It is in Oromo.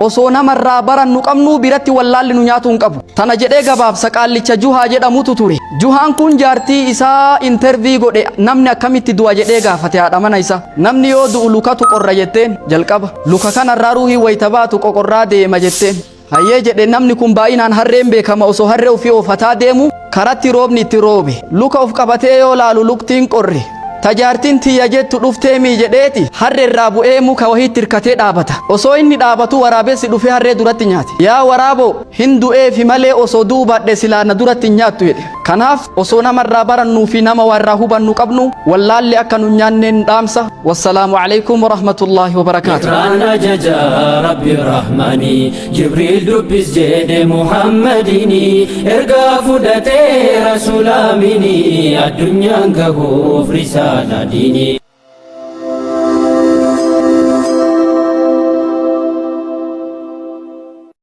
Osoo namarraa barannu qabnuu biratti wallaalli nu nyaatuu hin qabu. Tana jedhee gabaabsa qaallicha Juhaa jedhamutu ture. Juhaan kun jaartii isaa intervii godhe namni akkamitti du'a jedhee gaafate haadha mana isaa. Namni yoo du'u lukatu qorra jetteen jalqaba. Luka kanarraa ruuhii wayita baatu qoqorraa deema jetteen. Hayyee jedhe namni kun baay'inaan harreen beekama osoo harree ofii oofataa deemu karatti roobni itti roobe. Luka of qabatee yoo laalu luktiin qorre. Tajaartiin tiyya jettu dhuftee mii jedheeti harree irraa bu'ee muka wahiitti hirkatee dhaabata. Osoo inni dhaabatu waraabessi dhufee harree duratti nyaate. Yaa waraaboo hin du'eefi malee osoo duubadhe silaa na duratti hin nyaattu jedhe. Kanaaf osoo namarraa barannuu fi nama warraa hubannu qabnu wallaalli akka nu nyaanneen dhaamsa. Wassalaamu alaikum warahmatullaahi wabarakaatu. Iqraan ajaja Rabbi Rahmani Jibriil dubbis jedhe Muhammadini ergaa fudhatee Rasuulaamini addunyaan gahuuf risaala diini.